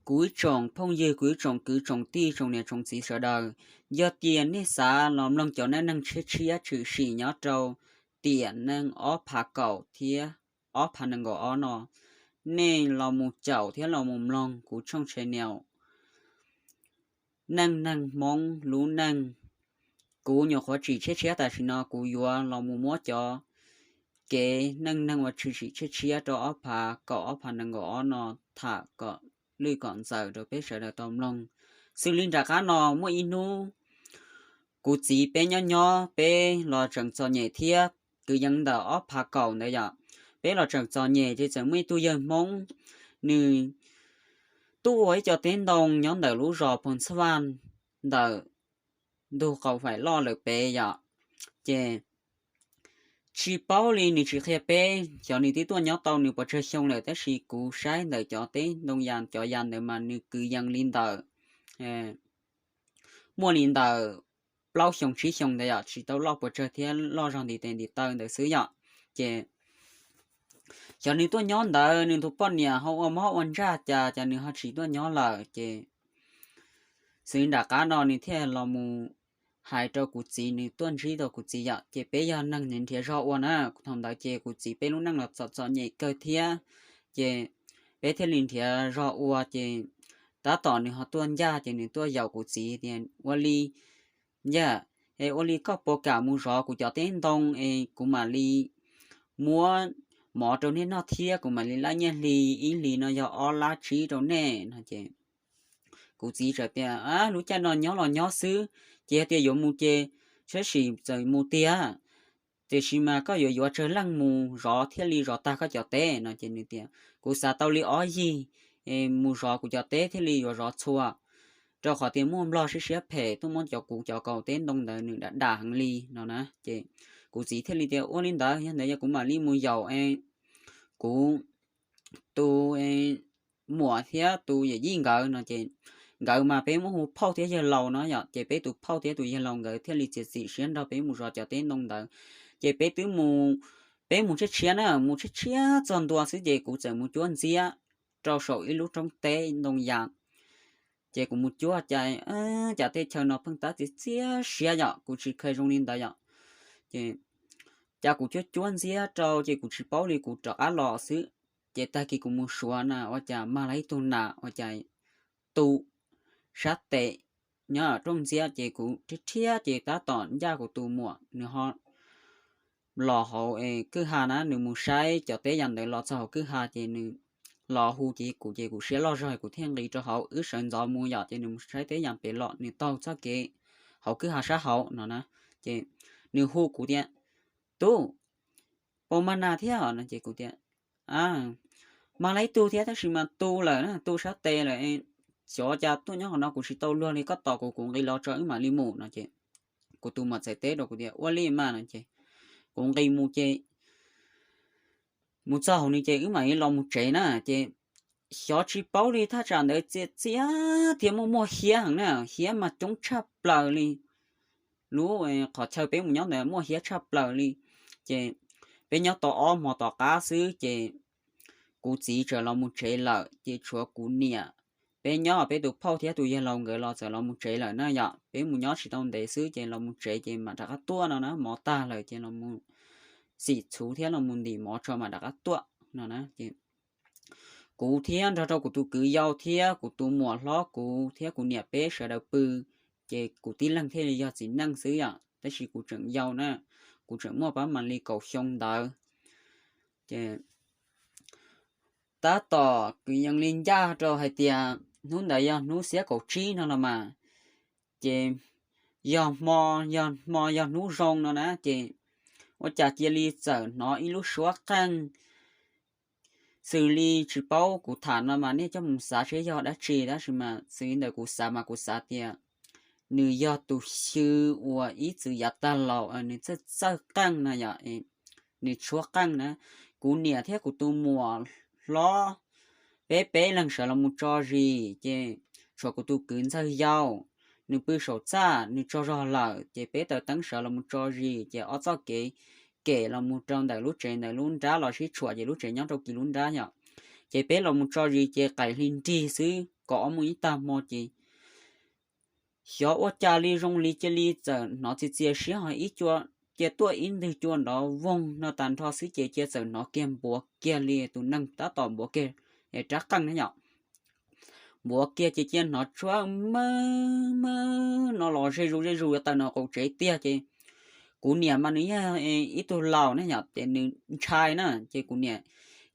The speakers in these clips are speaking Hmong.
Kuv ib tsoom phooj ywg, kuv ib tsoom kwv tsoom tij, tsoom niam tsoom txiv sawv daws, yog tias nej xav los mloog cov neej neeg tshiab tshiab tshwm sim nyob rau tiam neej ob phav kaum thiab ob phav nees nkaum ob no, nej los mus caum thiab los mus mloog kuv tshooj channel Neej Neeg Hmoob Lub Neej. Kuv nyuam qhuav tsim tshiab tshiab tam sim no kuv yuav los mus muab cov kev neej neeg uas tshwm sim tshiab tshiab rau ob phav kaum ob phav nees nkaum ob no tham kom lwj kom ntxaws rau peb sawv daws tau mloog. Xws li nram qab no muaj ib hnub kuv txiv peb nyob nyob peb los tseem txom nyem thiab, kwv yees ntawm ob phav kaum ntawd yom, peb los tseem txom nyem ces txawm muaj ib tug yawg Hmoob, nws tuaj ua ib co teb ntoo nyob ntawm lub zos Phoos Txhaj Vaj ntawm ntug qaum faim loj lawm pem yom. Ces tsis paub li, nws tsis qhia peb xyov nws twb tuaj nyob tau nws pes tsawg xyoo lawm, tab sis kuv saib ntawm cov teb ntoo yas cov yas ntawd mas nws kwv yees li ntawm, muaj li ntawm plaub xyoo tsib xyoo ntawd yom, tsis tau loj pes tsawg thiab, loj zog ntiv tes ntiv taw ntawd xwb yom. Ces xyov nws tuaj nyob ntawd nws tus poj niam ho ua mob ua ntsaj cas, cas nws ho tsis tuaj nyob lawm ces xws li nram qab no nws thiaj los mus hais rau kuv txiv, nws tuaj ntsib rau kuv txiv yom, ces peb yog neeg nrhiav zog ua na, thaum ntawd ces kuv txiv peb lub neej los txom txom nyem kawg thiab, ces peb thiaj li nrhiav zog ua ces tab tom nws ho tuaj ncaj ces nws tuaj yaum kuv txiv tias ua li, ncaj, es ua li koj puas kam mus zov kuv cov teb ntoo es kuv mam li muab mov rau nej noj thiab kuv mam li lab nyiaj hli, ib hlis no yog ob lab tsib rau nej no ces kuv txiv txawm tias lub caij no nyob los nyob xwb, ces yog tias yuav mus ces tab sis txawm mus tiag, tiam sis mas koj yuav yuav tsawg leej mus zov thiaj li zov tag koj cov teb no ces nws tias kuv xav tau li ob yig mus zov kuv cov teb thiaj li yuav zov txhua, rau qhov tias muaj nplog siab siab phem tuaj muab cov kuv cov kaus teb ntoo ntawd nws dam dam heev li no na. Ces kuv txiv thiaj li tias ua li ntawd, yog ntawd yog kuv mam li mus yaum kuv tus muam thiab tus yawm yij nkawd no ces nkawd mas peb muab hu phauj thiab yawg laus no yom, ces peb tus phauj thiab tus yawg laus nkawd thiaj li txiav txim siab nrog peb mus zov cov teb ntoo ntawd. Ces peb twb mus, peb mus tshiab tshiab na, mus tshiab tshiab txog ntua xwb ces kuv txawm mus cuab ntxiab rau saum ib lub roob teb ntoo yas. Ces kuv mus cuab cas, cas tej chaw no pheej tab txiav txiab siab yom, kuv tsis kheev zoo li ntawd yom. Ces cas kuv cuab cuab ntxiab rau ces kuv tsis paub li kuv rov qab los xwb. Ces tag kis kuv mus suav na ua cas mag lawv ib tug nas ua cas tu sab tes nyob rooj ntxiab ces kuv rhiab rhiab ces tab tom ncaj kuv tus muam nws ho los hauv kwj ha na, nws mus saib cov teb yam ntawd los txog hauv kwj ha ces nws los hu ces kuv, ces kuv siab loj zog kuv thiaj nqis rau hauv wb sawv ntxov mus yom, ces nws mus saib teb yam pem los nws taug txoj kev hauv kwj ha sab hauv no na. Ces nws hu kuv tias tub, puas mag nas thiab no ces kuv tias mag lawv ib tug thiab tab sis mas tu lawm na, tu sab tes lawm, xyov cas tuaj nyob qhov no kuv tsis tau luag li, koj tos kuv, kuv nqis los tso wb mam li mus no ces kuv tus muam txawm teb rau kuv tias ua li mas no ces kuv nqis mus ces mus txog hauv nws ces wb mam li los mus tsev na. Ces xyov tsis paub li thaj tsam ntawd txias txias thiab muaj muaj hiab heev na, hiab mas coob tshaj plaws li. Lub qhov chaw peb mus nyob ntawd muaj hiab tshaj plaws li. Ces peb nyob tau ob hmo tom qab xwb ces kuv txiv txawm los mus tsev lawm ces tshuav kuv niam, peb nyob peb tus phauj thiab tus yawg laus nkawd los txawm los mus tsev lawm na yom. Peb mus nyob tsis tau ntev xwb ces los mus tsev ces mam rov qab tuaj no na, mov tag lawm ces los mus xim txhuv thiab los mus ntim mov tso mam rov qab tuaj no na. Ces kuv thiab nrog rau kuv tus kwv yau thiab kuv tus muam hlob kuv thiab kuv niam peb sawv daws pw, ces kuv tib leeg thiaj li yog txiv neej xwb yom, tab sis kuv tseem yau na, kuv tseem muaj pab mam li kaum xyoo ntawd. Ces tab tom kwv yees li ncaj rau hais tias hnub ntawd yog hnub xiab kaum tsib no los mas, ces yog hmo, yog hmo yog hnub zoo no na, ces ua cas cia li txawm hnov ib lub suab qeej. Xws li tsis paub kuv tham no mas nej coj mus xav seb yog dab tsi, tab sis mas xws li ntawm kuv xav mas kuv xav tias nws yog tus xyw uas ib txwm yav tag laus nws txawj txawj qeej no yom, nws tshuab qeej na. Kuv niam thiab kuv tus muam hlob, peb peb leeg sawv los mus tso zis, ces tshuav kuv tus kwv ntxawg yau, nws pw saum txaj nws tsaug zog lawm, ces peb taws teeb sawv los mus tso zis, ces ob txoj kev kem los mus rau ntawm lub tsev ntawd lub nrab los sib tshuam, ces lub tsev nyob rau kis lub nrab yom. Ces peb los mus tso zis ces qaim hli nrig xwb, kaum ob moos ib tag hmo ces xyov ua cas li zoo li cia li txawm hnov txias txias siab ho ib cua, cia tuaj ib ntwg cua nrov voog no tas nrho xwb ces cia txawm hnov kiag npuav kiag li tus neeg tab tom npuav kiag rab qeej na yom. Npuav kiag ces cia hnov tshuab mawb mawb no los ze zus ze zus yuav tawm no qaum tsev tiag ces kuv niam mas nws yog ib tug laus ne yom ces nws ntshai na ces kuv niam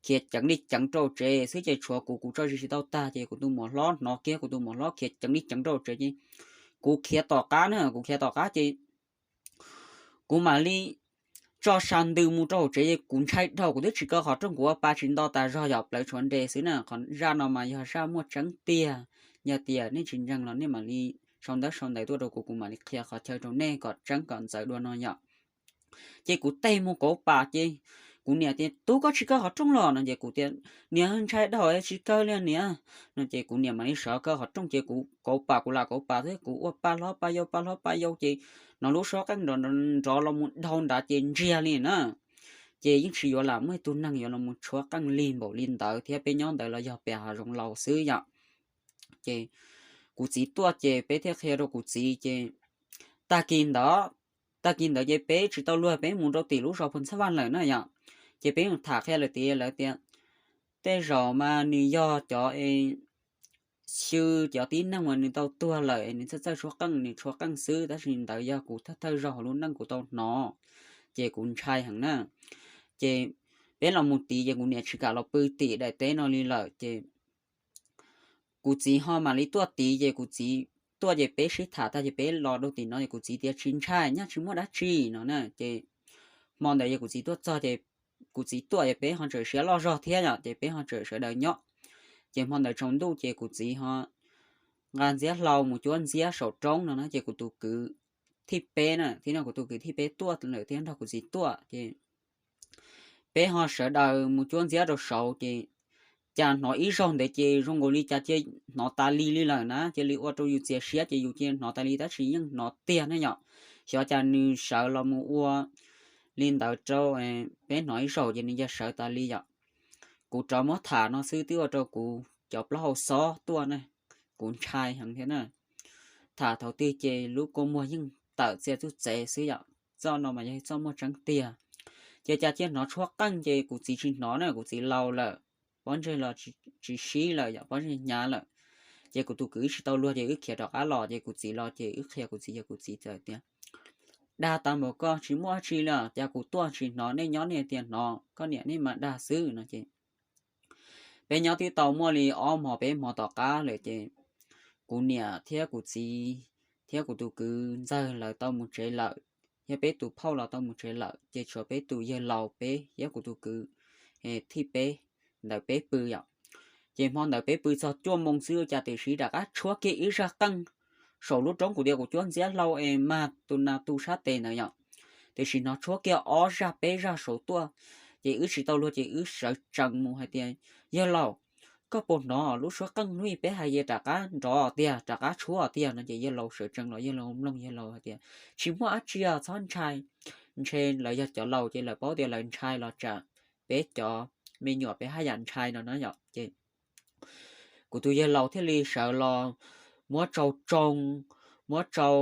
khiav ceev li ceev rau tsev xwb ces tshuav kuv, kuv tso zis tsis tau tag ces kuv tus muam hlob hnov kiag, kuv tus muam hlob khiav ceev li ceev rau tsev ces kuv khiav tom qab na, kuv khiav tom qab ces kuv mam li tso sa ntws mus rau hauv tsev es kuv ntshai dhau, kuv twb tsis kaw qhov rooj, kuv ua pa tsis nto tas zog yom, plawv tshuav nres xwb na. Qhov zaj no mas yog zaj muaj tseeb tiag, yog tias nej tsis ntseeg los nej mam li sau ntawv sau ntawv tuaj rau kuv, kuv mam li qhia qhov chaw rau nej kom tseeb kom ntxaws dua no yom. Ces kuv teg mus kauv pam ces kuv niam tias, tub, koj tsis kaw qhov rooj los no ces kuv tias, niam, ntshai dhau tsis kaw li niam no ces kuv niam mam li sawv kaw qhov rooj ces kuv kauv pam, kuv lam kauv pam thiab kuv ua pa hlob pa yau pa hlob pa yau ces hnov lub suab qeej nrov nrov los mus dhau nrad ces ntsiag li na. Ces yeej tsis yuav lam muaj ib tug neeg yuav los mus tshuab qeej lig npaum li ntawd thiab, peb nyob ntawd los yog pem hav zoov laus xwb yom. Ces kuv txiv tuaj ces peb thiaj qhia rau kuv txiv ces tag kis ntawd, tag kis ntawd ces peb tsis tau luag, peb mus rau tim lub zos Phu Ntxhab Vaj lawm na yom. Ces peb mus tham qhia lawm tias, lawv tias tej zaum mas nws yog cov xyw, cov tib neeg uas nws tau tuag lawm nws txawj txawj tshuab qeej, nws tshuab qeej xwb, tab sis ntawd yog kuv thawj thawj zaug hauv lub neej kuv tau hnov ces kuv ntshai heev na. Ces peb los mus tid ces kuv niam tsis kam los pw tim daim teb no li lawm ces kuv txiv ho mam li tuaj tid ces kuv txiv tuaj ces peb sib tham tag ces peb los rau tim no ces kuv txiv tias, tsis ntshai, nyaj tsis muaj dab tsi no na. Ces hmo ntawd ces kuv txiv tuaj txog ces kuv txiv tuaj ces peb ho tseem siab loj zog thiab yom, ces peb ho tseem sawv daws nyob. Ces hmo ntawd tsaus ntuj ces kuv txiv ho nqa ntxiab hlau mus cuab ntxiab saum roob no na, ces kuv tus kwv thib peb na, thiab no kuv tus kwv thib peb tuaj lawm thiab nrog kuv txiv tuaj ces peb ho sawv daws mus cuab ntxiab rau saud ces cas hnov ib zaug ntawd ces zoo nkaus li cas cia hnov tas li li lawm na, cia li ua rau yus txias siab ces yus cia hnov tas li, tab sis yeej hnov tiag ne yom. Xyov cas nws sawv los mus ua li ntawd rau peb hnov ib zaug ces nws cia sawv tas li yom. Kuv rov muab tham no xwb twb ua rau kuv cov plaub hau xob tuaj na, kuv ntshai heev thiab na. Tham thaum twg ces lub kua muag yeej tawm txia txuj txev xwb yom. Txoj no mas yog txoj muaj tseeb tiag. Ces cas cia hnov tshuab qeej ces kuv txiv tsis hnov na, kuv txiv laus lawm, pob ntseg los tsis sib lawm yom, pob ntseg hnyav lawm. Ces kuv tus kwv wb tsis tau luag ces wb khiav rov qab los ces kuv txiv los ces wb qhia kuv txiv ces kuv txiv txawm tias, dag tas npaum koj tsis muaj dab tsi li, cas kuv tuaj tsis hnov, nej nyob nej tias hnov, koj niam nej mas dag xwb no ces peb nyob twb tau muaj li ob hmo peb hmo tom qab lawm ces kuv niam thiab kuv txiv thiab kuv tus kwv ntxawg lawv tau mus tsev lawm, thiab peb tus phauj los tau mus tsev lawm ces tshuav peb tus yawg laus peb thiab kuv tus kwv thib peb ntawd peb pw yom. Ces hmo ntawd peb pw txog cuaj moo xwb ua cas tiam sis rov qab tshuab kiag ib zaj qeej saum lub roob kuv tias kuv cuab ntxiab hlau es mag tus nas tu sab tes ntawd yom. Tiam sis hnov tshuab kiag ob zaj peb zaj saud tuaj, ces wb tsis tau luag ces wb sawv tsees mus hais tias, yawg laus, koj puas hnov lub suab qeej hnub ib peb hais tias rov qab nrov tiag, rov qab tshuab tiag no ces yawg laus sawv tsees los yawg laus mloog yawg laus hais tias, tsis muaj dab tsi os, txhob ntshai, ntshe lawv yog cov laus ces lawv paub tias lawv ntshai los tsam peb cov me nyuam peb haj yam ntshai no na yom. Ces kuv tus yawg laus thiaj li sawv los muab tsau tsoo, muab tsau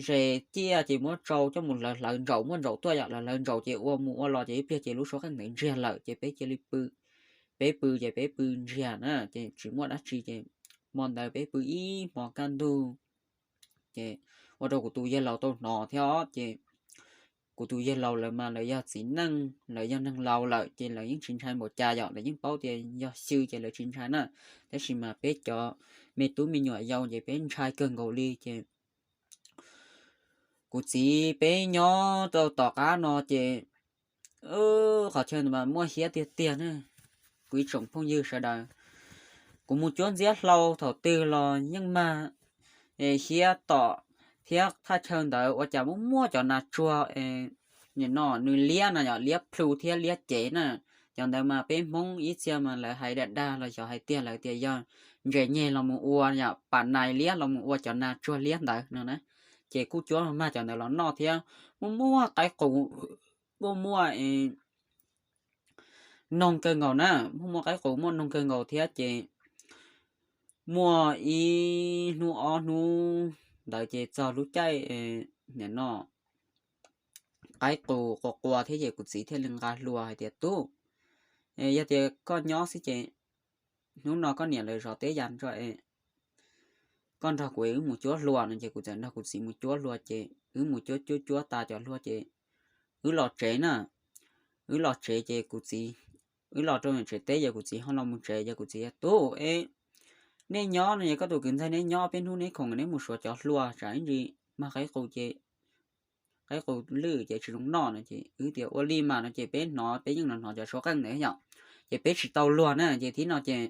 zes ciaj ces muab tsau coj mus hlawv hlawv ntsaum, muaj ntsaum tuaj yom, hlawv hlawv ntsaum ces ua mus ua los ces ib pliag ces lub suab qeej ntawd ntsiag lawm ces peb cia li pw. Peb pw ces peb pw ntsiag na ces tsis muaj dab tsi ces hmo ntawd peb pw ib hmo kaj ntug ces ua rau kuv tus yawg laus tau hnov thiab ces kuv tus yawg laus lawv mas lawv yog txiv neej, lawv yog neeg laus lawm ces lawv yeej tsis ntshai npaum cas yom, lawv yeej paub tias yog xyw ces lawv tsis ntshai na. Tab sis mas peb cov me tub me nyuam yau ces peb ntshai kawg nkaus li ces kuv txiv peb nyob rau tom qab no ces qhov chaw ntawd mas muaj hiab tiag tiag na. Kuv ib tsoom phooj ywg sawv daws, kuv mus cuab ntxiab hlau thaum twg los yeej mag hiab tom, thiab thaj chaw ntawd ua cas muaj muaj cov nas tsuag, nim no nws liab no yom, liab plhu thiab liab cev na. Cov ntawd mas peb Hmoob ib txhia mas lawv hais dag dag los xyov hais tiag lawv tias yog ntses nyeg los mus ua yom, pam nais liab los mus ua cov nas tsuag liab ntawd no na. Ces kuj cuab mag cov ntawd los noj thiab muaj muaj qaib qus, muaj muaj noog kawg nkaus na, muaj muaj qaib qus muaj noog kawg nkaus thiab ces muaj ib hnub ob hnub ntawd ces txog lub caij nim no qaib qus qua qua thiab ces kuv txiv thiaj li nqa hlua hais tias, Tub, yog tias koj nyob xwb ces hnub no koj niam lawv zov teb ya nroj es koj nrog kuv wb mus cuab hlua no. Ces kuv txawm nrog kuv txiv mus cuab hlua ces wb mus cuab cuab cuab tas cov hlua ces wb los tsev na. Wb los tsev ces kuv txiv, wb los rau tsev teb ces kuv txiv ho los mus tsev ces kuv txiv, Tub, es nej nyob no es koj tus kwv ntxawg neb nyob peb hnub neb khoom neb mus suav cov hlua tsam ib ntsis mag qaib qus ces qaib qus lwj ces tsis zoo noj no. Ces wb tias, Ua li mas no ces peb hnov, peb yeej los hnov cov suav qeej ntawd yom, ces peb tsis tau luag na. Ces thib no ces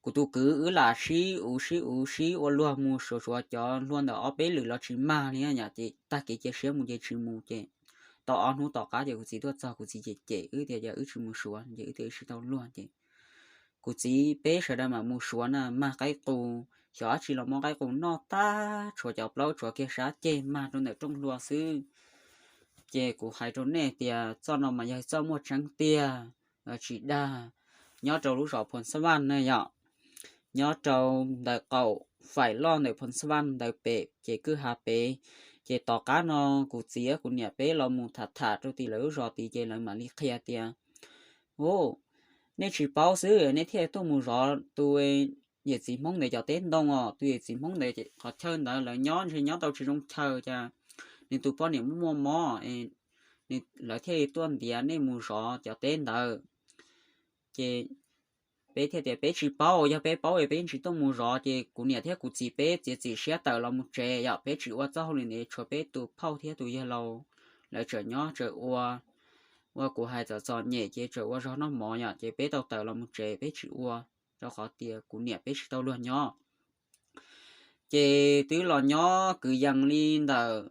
kuv tus kwv wb lam sib uv sib uv sib ua luag mus suav suav cov hlua ntawm ob peb lwm los tsis mag li yom, ces tag kev cia siab mus ces tsis mus. Ces tau ob hnub tom qab ces kuv txiv tuaj txog, kuv txiv cem cem wb tias yog wb tsis mus suav ces wb thiaj tsis tau luag. Ces kuv txiv peb sawv daws mam mus suav na, mag qaib qus, xyov dab tsi los muab qaib qus noj tag, tshuav cov plaub tshuav kiag sab ceg mag rau ntawm rooj hlua xwb. Ces kuv hais rau nej tias txoj no mas yog txoj muaj tseeb tiag, tsis dag. Nyob rau lub zos Phoo Xab Vaj na yom, nyob rau ntawm qaum faim loj ntawm Phoo Xab Vaj ntawd pem ces kwj ha pem. Ces tom qab no kuv txiv kuv niam peb los mus tham tham rau tim lawv lub zos tid ces lawv mam li qhia tias, Ub, nej tsis paub xwb nej thiaj tuaj mus zov tus yawm txiv Hmoob ntawd cov teb ntoo os. Tus yawm txiv Hmoob ntawd qhov chaw ntawd lawv nyob ntshe nyob tau tsis zoo chaw cas, nws tus poj niam muaj muaj mob, lawv thiaj li tuaj ntiav nej mus zov cov teb ntawd. Ces peb thiaj tias peb tsis paub, yog peb paub es peb tsis tuaj mus zov. Ces kuv niam thiab kuv txiv peb txiav txim siab tawm los mus tsev yom, peb tsis ua txoj hauj lwm ntawd, tshuav peb tus phauj thiab tus yawg laus lawv tseem nyob tseem ua, ua kuv hais txom txom nyem ces tseem ua zog noj mov yom, ces peb tau tawm los mus tsev peb tsis ua, rau qhov tias kuv niam peb tsis tau luag nyob. Ces twb los nyob kwv yees li ntawm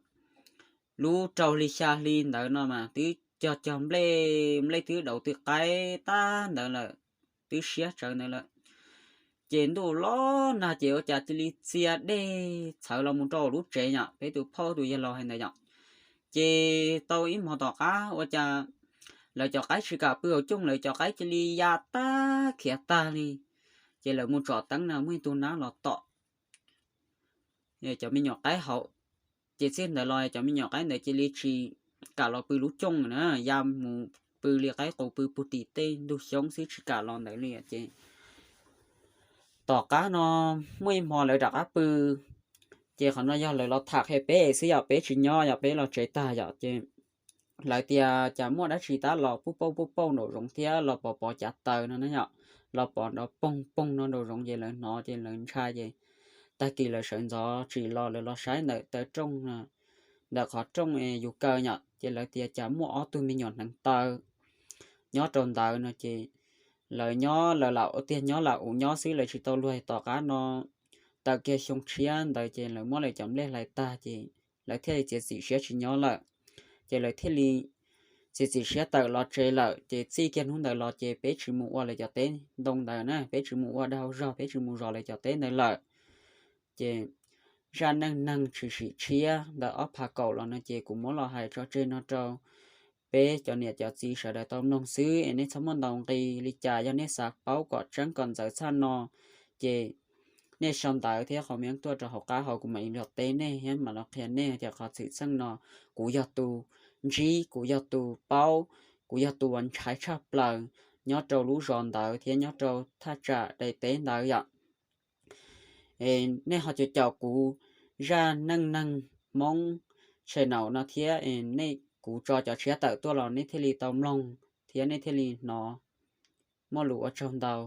lub rau hli xya hli ntawd no mas twb cog cog nplej, nplej twb daus twb qaib tag ntawd lawm, twb siab tsawv ntawd lawm. Ces ntuj los nag ces ua cas cia li txia dej txhawv los mus rau lub tsev yom, peb tus phauj tus yawg laus hais ntawd yom. Ces tau ib hmo tom qab ua cas lawv cov qaib tsis kam pw hauv cooj, lawv cov qaib cia li ya tag khiav tag li. Ces lawv mus tsom teeb no muaj ib tug nab los tom cov me nyuam qaib hauv. Ces txij ntawd los cov me nyuam qaib ntawd cia li tsis kam los pw lub cooj na, ya mus pw li qaib qus pw puag tim tej ntug xyoob xwb tsis kam los ntawd li. Ces tom qab no muaj ib hmo lawv rov qab pw, ces qhov no yog lawv los tham qhia peb xwb yom, peb tsis nyob yom, peb los tsev tag yom. Ces lawv tias cas muaj dab tsi tab los puj pauj puj pauj nraum zoov thiab los pov pov cav taws no na yom, los pov nrov poog poog no nraum zoov ces lawv hnov ces lawv ntshai ces tag kis lawv sawv ntxov tsim los lawv los saib ntawm taw rooj, ntawm qhov rooj yus kaw yom, ces lawv tias cas muaj ob tug me nyuam hneev taw nyob rau ntawd no. Ces lawv nyob lawv lam ua tiag nyob lam uv nyob xwb, lawv tsis tau luag. Tom qab no tawm kiag xyoo tshiab ntawd ces lawv muab lawv cov nplej hlais tag ces lawv thiaj li txiav txim siab tsis nyob lawm. Ces lawv thiaj li txiav txim siab tawm los tsev lawm. Ces txij kiag hnub ntawd los ces peb tsis mus ua lawv cov teb ntoo ntawd na, peb tsis mus ua dag zog, peb tsis mus zov lawv cov teb ntawd lawm. Ces zaj neej neeg tshwm sim tshiab ntawm ob phav kaum los no ces kuv muab los hais tso tseg no rau peb cov niam cov txiv sawv daws tau mloog xwb es nej txhob muaj ntaus nqi li cas. Yog nej xav paub kom tseeb kom ntxaws tshaj no ces nej sau ntawv thiab comment tuaj rau hauv qab hauv, kuv mam li los teb nej thiab mam los qhia nej tias qhov xwm txheej no kuv yog tus ntsib, kuv yog tus paub, kuv yog tus uas ntshai tshaj plaws nyob rau lub zos ntawd thiab nyob rau thaj tsam daim teb ntawd yom. Nej ho caum caum kuv zaj neej neeg Hmoob channel no thiab, nej kuv tso cov tshiab tawm tuaj los nej thiaj li tau mloog thiab nej thiaj li hnov. Muaj lus ua tsaug ntau.